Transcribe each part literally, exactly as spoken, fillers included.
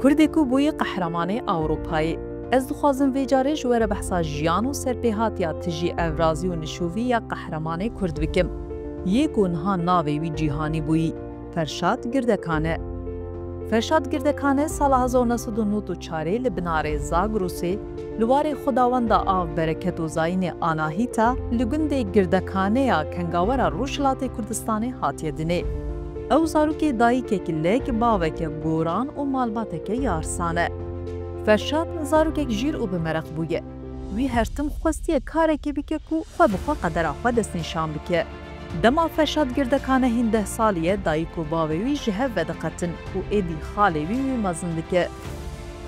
Kurdê ku bûye qehremanê Ewropayê. Ez dixwazim vê carê ji we re behsa jiyan û serpêhatiya tijî evrazî û nişûvî ya qehremanê Kurd bikim. Yê ku niha navê wî cîhanî bûyî, Ferşad Girdekane. Ferşad Girdekane sala hezar û neh sed û nod û çarê li binarê Zagrosê, li warê Xwedawenda av, bereket û zayînê Anahîta, li gundê Girdekaneya Kengawera Rojhilatê Kurdistanê hatiye dinê. Ew zarokê dayikek, lek, baveke, goran û malbateke yarsan e. Ferşad zarokek jîr û bi meraq bûye. Wî her tim xwestiye karekê bike ku xwe bi xwe qedera xwe destnîşan bike. Dema Ferşad Girdekane hîn deh salî ye, dayik û bavê wî ji hev vediqetin û êdî xalê wî wî mezin dike.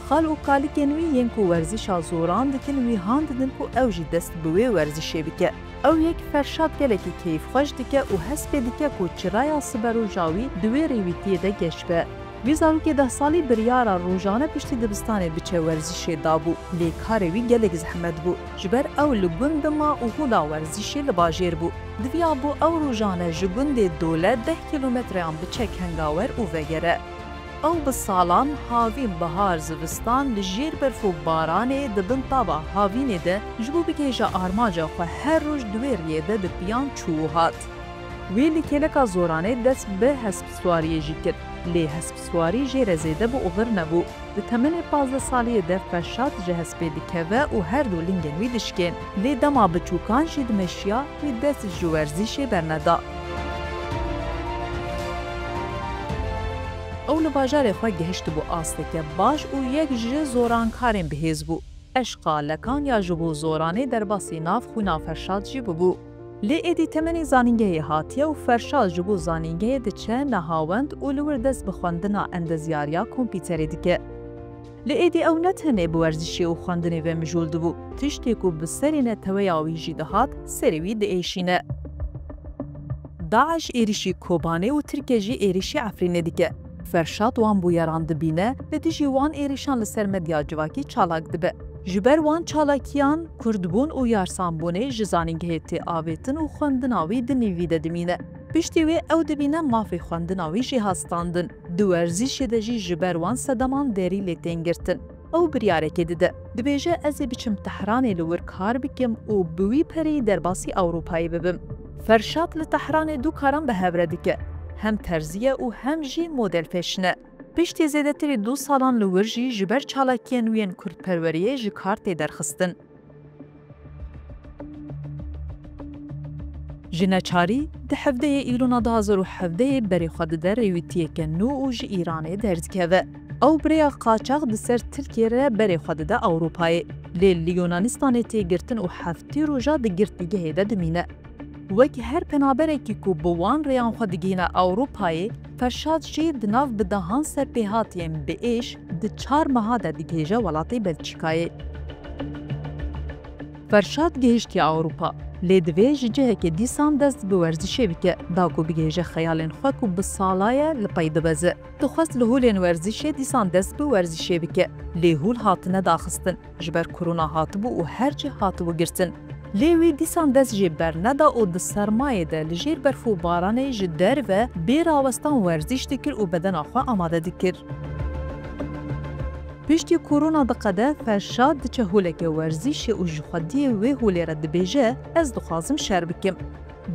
Xal û kalikên wî yên ku werzîşa zoran dikin, wî han didin ku ew jî dest bi wê werzîşê bike. Ew yek Ferşad gelekî keyfxweş dike û hez pê dike ku çiraya siberoja wî di wê rêwîtiyê de geş be. Vî zarokê deh salî biryara rojane piştî dibistanê biçe werzîşê dabû, lê karê wî gelek zehmet bû. Ji ber ew li gund dima û hûla werzîşê li bajêr bû. Diviya bû ew rojane ji gundê Dole deh kîlometreyan biçe Kengawer û vegere. Ew bi salan havîn, bihar, zivistan li jêr berf û baranê di bin taba havînê de ji bo bigihêje armanca xwe her roj di wê riyê de dipiyan çû û hat. Wî li kêleka zoranê dest bi hespswariyê jî kir, lê hespswarî jê re zêde bi oxir nebû. Di temenê pazdeh saliyê de Ferşad ji hespê dikeve û her du lingên wî dişkên. Lê dema biçûkan jî dimeşiya, wî dest ji werzîşê berneda. Ew li bajarê xwe gihiştibû asteke baş û yek ji zorankarên bihêz bû. Eşqa Lekanya ji bo zoranê derbasî nav xwîna Ferşad jî bibû. Lê êdî temenê zanîngehê hatiye û Ferşad ji bo zanîngehê diçe Nehawend û li wir dest bi xwendina endezyariya kompîterê dike. Lê êdî ew ne tenê bi werzîşê û xwendinê ve mijûl dibû, tiştê ku bi serê neteweya wî jî dihat, serê wî diêşîne. DAIŞ êrîşî Kobanê û Tirkiye jî êrîşî Efrînê dike. Ferşad wan bûyeran dibîne, li dijî wan êrîşan li ser medya civakî çalak dibe. Ji ber wan çalakiyan, kurdbûn û yarsanbûnê ji zanîngehê tê avêtin û xwendina wî di nîvî de dimîne. Piştî wê ew dibîne mafê xwendina wî jê hat standin. Di werzîşê de jî ji ber wan sedeman derî lê tên girtin. Ew biryarekê dide. Dibêje, ez ê biçim Tehranê li wir kar bikim û bi wî pereyî derbasî Ewropayê bibim. Ferşad li Tehranê du karan bi hev re dike. Hem terzî ye û hem jî modelfêşn e. Piştî zêdetirî du salan li wir jî ji ber çalakiyên wî yên kurdperweriyê ji kar tê derxistin. Ji neçarî di hevdeyê Îlona du hazar û hevdeyê berê xwe dide rêwîtiyeke nû û ji Îranê derdikeve. Ew bi rêya qaçax di ser Tirkiyê re berê xwe dide Ewropayê. Lê li Yunanistanê tê girtin û heftê roja di girtîgehê de dimîne. Wek her penaberekî ku bi wan rêyan xwe digihîne Ewropayê, Ferşad jî di nav bi dehan serpêhatiyên bi êş di çar meha de digihêje welatê Belçîkayê. Ferşad gihiştiye Ewropa, lê divê ji cihekê dîsan dest bi werzîşê bike, da ku bigihêje xeyalên xwe ku bi sala ye li pey dibeze. Dixwest li holên werzîşê dîsan dest bi werzîşê bike, lê hûl hatine daxistin. Ji ber korona hatibû û her cih hatibû girtin. Lê wî dîsan dest jê berneda û di sermayê de li jêr berf û baranê ji derve bê rawestan werzîş dikir û bedena xwe amade dikir. Piştî korona diqede, Ferşad diçe holeke werzîşê û ji xwediyê wê holê re dibêje, ez dixwazim şer bikim.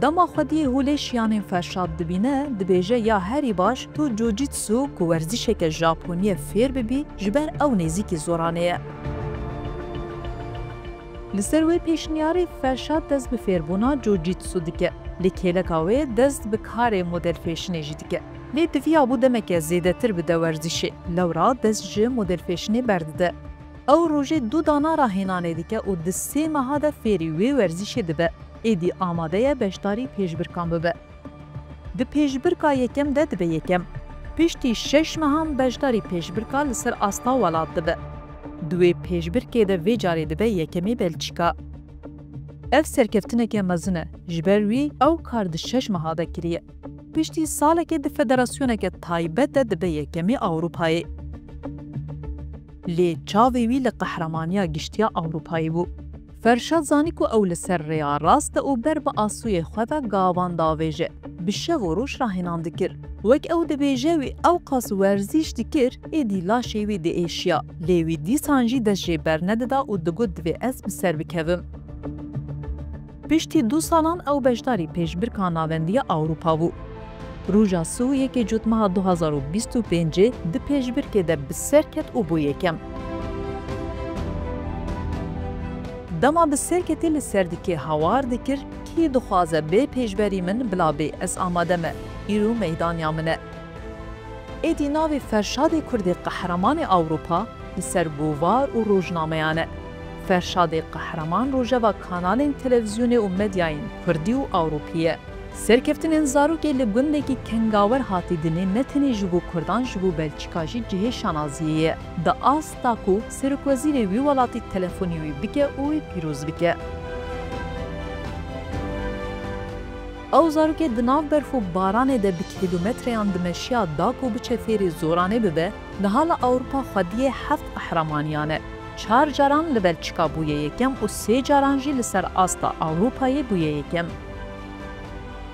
Dema xwediyê holê şiyanên Ferşad dibîne, dibêje ya herî baş tu Jiu-Jitsu ku werzîşeke Japonî ye fêr bibî, ji ber ew nêzîkî zoranê ye. Li ser wê pêşniyarî Ferşad dest bi fêrbûna Jiu-Jitsu dike. Li kêleka wê dest bi karê modelfêşinê jî dike. Lê diviya bû demeke zêdetir bide werzîşê. Lewra dest ji modelfêşinê berdide. Ew rojê du dana rahênanê dike û di sê meha de fêrî wê werzîşê dibe. Êdî amade ye beşdarî pêşbirkan bibe. Di pêşbirka yekem de dibe yekem. Piştî şeş mehan beşdarî pêşbirka li ser asta welat dibe. Di wê pêşbirkê de vê carê dibe yekemê Belçîka. Ev serkeftineke mezin e, ji ber wî ew kar di şeş meha de kiriye. Piştî salekê di federasyoneke taybet de dibe yekemê Ewropayê. Lê çavê wî li qehramaniya giştiya Ewropayê bû. Ferşad zanî ku ew li ser rêya rast e û ber bi asûyê xwe ve gavan davêje. Bi şev û roj rahênan dikir. Wek ew dibêje, wî ewqas werzîş dikir, êdî laşê wî diêşiya. Lê wî dîsan jî dest jê bernedida û digot, divê ez bi ser bikevim. Piştî du salan ew beşdarî pêşbirka navendiya Ewropa bû. Roja sî û yekê Cotmeha du hazar û bîst û pêncê di pêşbirkê de bi ser ket û bû yekem. Dema bi ser ketê li ser dikê hawar dikir, kî dixwaze bê pêşberî min bila bê, ez amade me, îro meydaniya min e. Êdî navê Ferşadê Kurdê Qehremanê Ewropa li ser govar û rojnameyan e. Ferşadê Qehreman rojeva kanalên televîzyonê û medyayên kurdî û ewropî ye. Serkeftinên zarokê li gundekî kengawer hatî dinê ne tenê ji bo kurdan, ji bo Belçîka jî cihê şanaziyê ye. Di asta ku serokwezîrê wî welatî telefonî wî bike û wî pîroz bike. Ew zarokê di nav berf û baranê de bi kîlometreyan dimeşiya da ku biçe fêrê zoranê bibe, niha li Ewropa xwediyê heft qehramaniyan e. Çar caran li Belçîka bûye yekem û sê caran jî li ser asta Ewropayê bûye yekem.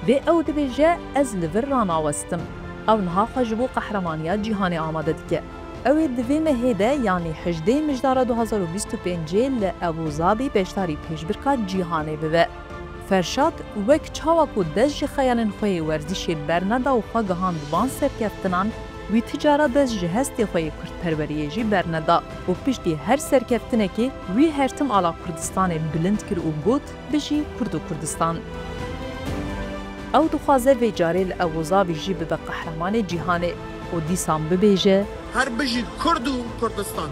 Vê ew dibêje, ez li vir ranawestim. Ew niha xwe ji bo qehramaniya cîhanê amade dike. Ew ê di vê mehê de, yanî hejdê Mijdara du hazar û bîst û pêncê li Ebû Zabî beşdarî pêşbirka cîhanê bibe. Ferşad wek çawa ku dest ji xeyalên xwe yê werzîşê berneda û xwe gihand van serkeftinan, wî ti cara dest ji hestê xwe yê kurdperweriyê jî berneda û piştî her serkeftinekê wî her tim ala Kurdistanê bilind kir û got, Bijî Kurd û Kurdistan. Ew dixwaze vê carê li Ebû Zabî jî bibe qehremanê cîhanê û dîsan bibêje, Her bijî Kurd û Kurdistan!